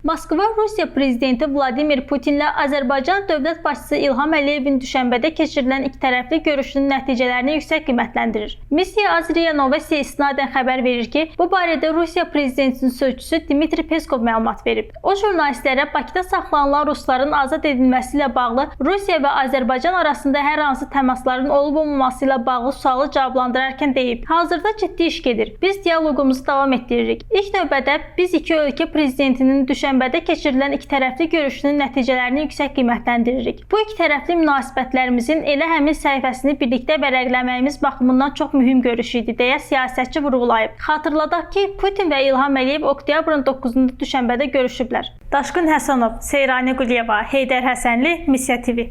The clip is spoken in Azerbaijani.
Moskva Rusiya prezidenti Vladimir Putinlə Azərbaycan dövlət başçısı İlham Əliyevin düşənbədə keçirilən ikitərəfli görüşünün nəticələrini yüksək qiymətləndirir. Missiya az RIA Novosti istinadən xəbər verir ki, bu barədə Rusiya prezidentinin sözçüsü Dmitri Peskov məlumat verib. O jurnalistlərə Bakıda saxlanılan rusların azad edilməsi ilə bağlı Rusiya və Azərbaycan arasında hər hansı təmasların olub-olmaması ilə bağlı sualı cavablandırarkən deyib: "Hazırda ciddi iş gedir. Biz dialoqumuzu davam etdiririk. İlk növbədə biz iki ölkə prezidentinin düşənbədə keçirilən ikitərəfli görüşünün nəticələrini yüksək qiymətləndiririk. Bu ikitərəfli münasibətlərimizin elə həmin səhifəsini birlikdə vərəqləməyimiz baxımından çox mühüm görüş idi" deyə siyasətçi vurğulayıb. Xatırladaq ki, Putin və İlham Əliyev oktyabrın 9-da düşənbədə görüşüblər. Daşqın Həsənov, Seyrani Quliyeva, Heydər Həsənli, Missiya TV.